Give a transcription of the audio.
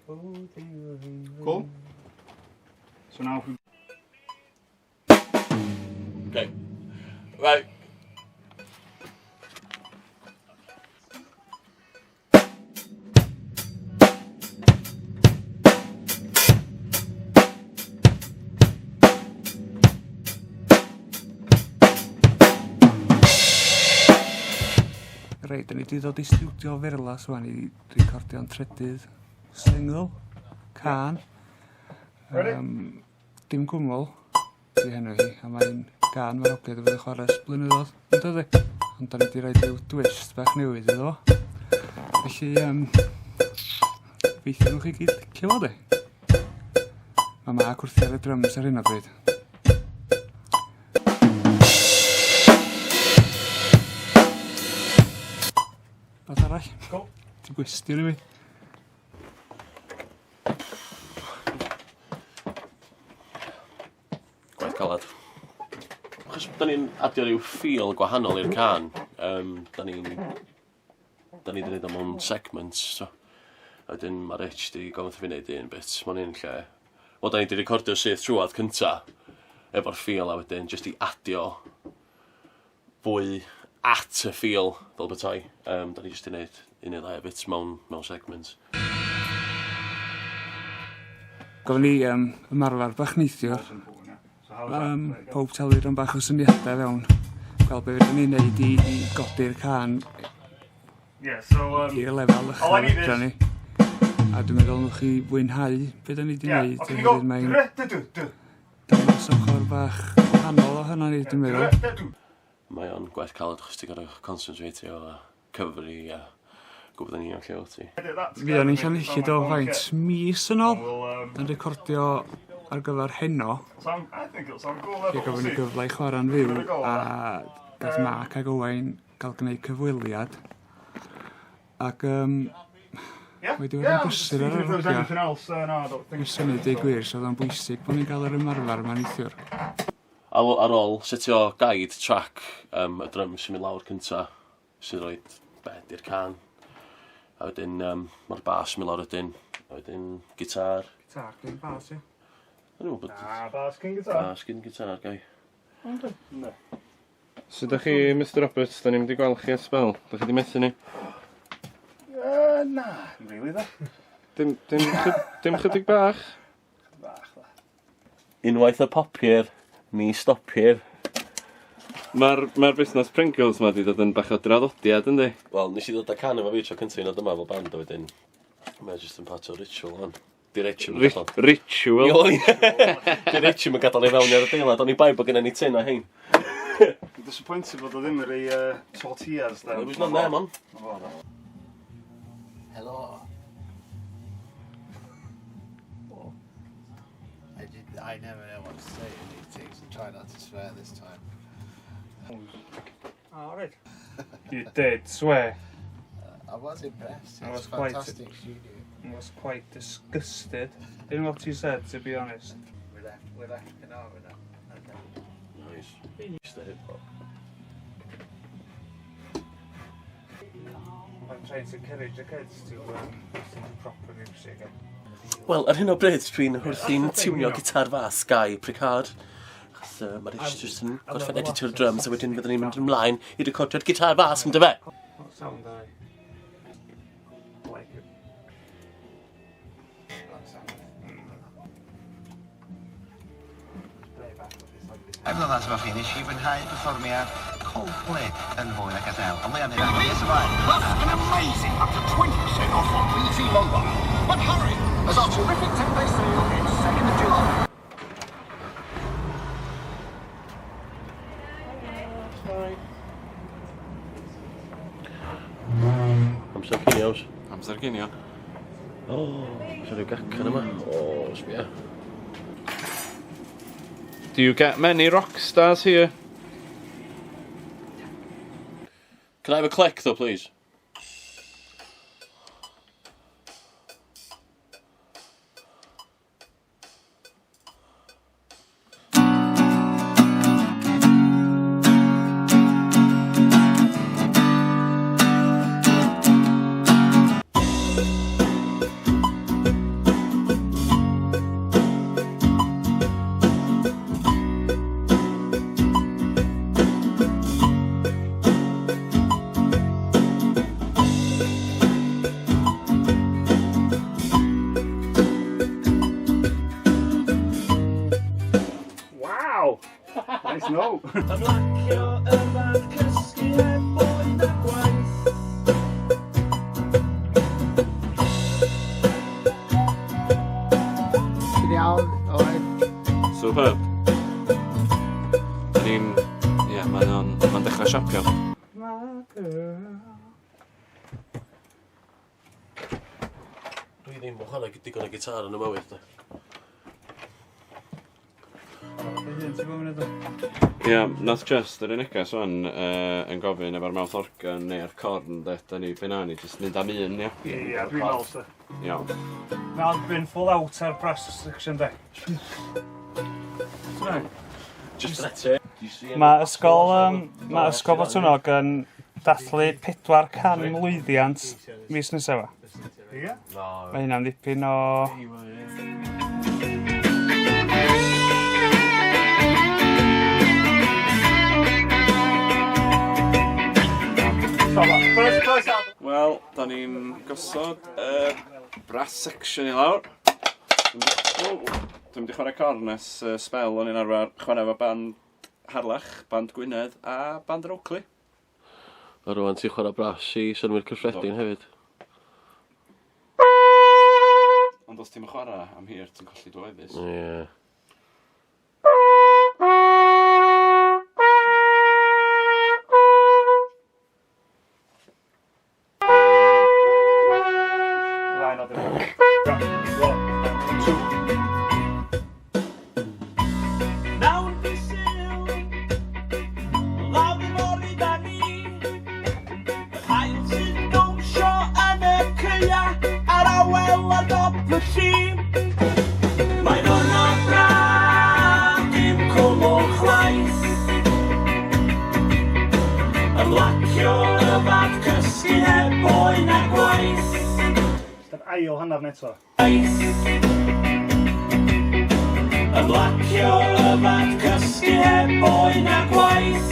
Cool. So now if we... Okay. Right. Reit, da ni wedi dod i stiwdio Ferlas wan i recordio'n trydydd sengl, can. Ready? Dim Cwmwl, di henw hi, a mae'n gan mae'r ogledd wedi chwarae ers blynyddoedd, yn dydi? Ond da ni wedi rhoi rhyw twist bach newydd iddo fo. Felly, gobeithio nwch chi gyd licio fo de. Mae Mark wrthi ar y drums ar hyn o bryd. Beth arall? Go. Ti'n gwestiwn i fi? Gwaith calad. Achos da ni'n adio rhyw feel gwahanol i'r can. Da ni'n da ni 'di neud o mewn segments so. A wedyn ma' Rich 'di gofyn wrtho fi neud un bit mewn un lle. Wel da ni 'di recordio syth trwadd cynta efo'r feel a wedyn jyst i adio fwy at y feel fel petai. Da ni jyst 'di neud un neu ddau o bits mewn segments. Gafon ni ymarfer bach neithiwr. Pawb talu rhan bach o syniadau fewn. Gweld be fedrwn ni wneud i godi'r can i'r lefel uchel fedra ni. A dwi'n meddwl nwch chi fwynhau be da ni wedi wneud. Oherwydd mae'n dangos ochr bach wahanol ohono ni, dwi'n meddwl. Mae o'n gwaith caled achos ti'n gorfod concentratio a cyfri a gwybod yn union lle wyt ti. Fuon ni'n Llanelli do faint mis yn ôl yn recordio ar gyfer heno. Lle gafon ni gyfle i chwarae'n fyw a gath Mark ag Owain gael gwneud cyfweliad. Ac wedi bod yn brysur ar yr hogia. Ers hynny deud gwir, so oedd o'n bwysig bod ni'n cael yr ymarfer yma neithiwr. Ar ôl setio guide track y drums sy'n mynd lawr cynta sy'n rhoi bed i'r can. A wedyn mae'r bass yn mynd lawr wedyn. A wedyn gitar. Gitar cyn bass, ie? Dwi'n meddwl bod... Na, bass cyn gitar. Bass cyn gitar, gai. Yndw. Yndw. Sut ydych chi, Mr Roberts? Da ni'n mynd i gweld chi ers sbel. Da chi di methu ni? Na, ddim really, dda. Dim chydig bach? Chydig bach, dda. Unwaith y popir, ni stopir. Mae'r busnes Pringles ma di dod yn bach o draddodiad, yndi? Wel, nes i ddod â can efo fi tro cyntaf i ddod yma fel band a wedyn mae jyst yn part o'r ritual hwn. Di Rich yn gadael. Ritual? Di Rich yn gadael i fewn i'r adeilad, o'n i bai bod gennym ni tin o hein. Dwi'n disappointed bod o ddim yr ei tortillas. There was none there, man. Hello. I never know what to say in these things and try not to swear this time. Oh, right. You did swear. I was impressed. I It's was quite fantastic studio. I was quite disgusted in what you said, to be honest. We left Carnarvon now. Okay. Nice. Just the hip hop. I'm trying to encourage the kids to listen to proper music. Wel, ar hyn o bryd, dwi'n wrthi'n tiwnio gitar fas Guy Picard. Achos mae Rich jyst yn gorffen editio'r drums a wedyn fyddwn ni'n mynd ymlaen i recordio'r gitar fas, yn dyfe? What sound I like it. Efo dda efo chi, nes i fwynhau perfformiad Coldplay yn fwy nag Adele. Ond mae o'n ei nes ymlaen. Plus an amazing up to 20% off on BT Mobile. But hurry, as our terrific 10-day sale ends 2nd of July. Sorry. Amser cinio, oes? Amser cinio. O, oh, rhyw gacan yma. O, sbia. Do you get many rock stars here? Can I have a click though, please? Ymlacio, yfad, cysgu heb boen na gwaith. Ti'n iawn, Owen? Superb. Da ni'n... Ie, yeah, mae'n ma dechrau siapio. Dwi ddim yn chwarae digon o gitar yn y mywyd, de. Ie, yeah, nath just yr negas wan yn gofyn efo'r mouth organ neu'r corn, de, da ni, be na ni, just mynd am un, ia? Ie, dwi'n meddwl, so. Iawn. Mae'n been full out ar brass section, de. Just let Mae ysgol, mae ysgol Botwnnog yn dathlu 400 mlwyddiant mis nesaf. Ie? Mae hynna'n ddipyn o... Wel, da ni'n gosod y brass section i lawr. Dwi'n mynd i chwarae corn ers spel o'n i'n arfer chwarae efo band Harlech, band Gwynedd a band yr Oakley. A rwan ti'n chwarae brass i Synnwyr Cyffredin hefyd. Ond os ti'n chwarae am hir, ti'n colli dy wefus. Ie. Ddau nodyn. One, two. Nawn di Sul, lawr i môr i da ni. Yr haul sy'n dawnsio yn y caea, a'r awel ar dop y lli. Mae'n ddiwrnod braf, dim cwmwl chwaith. Ymlacio, yfad, cysgu heb boen na gwaith. Yr ail hanner neto. Ymlacio, yfad, cysgu heb boen na gwaith.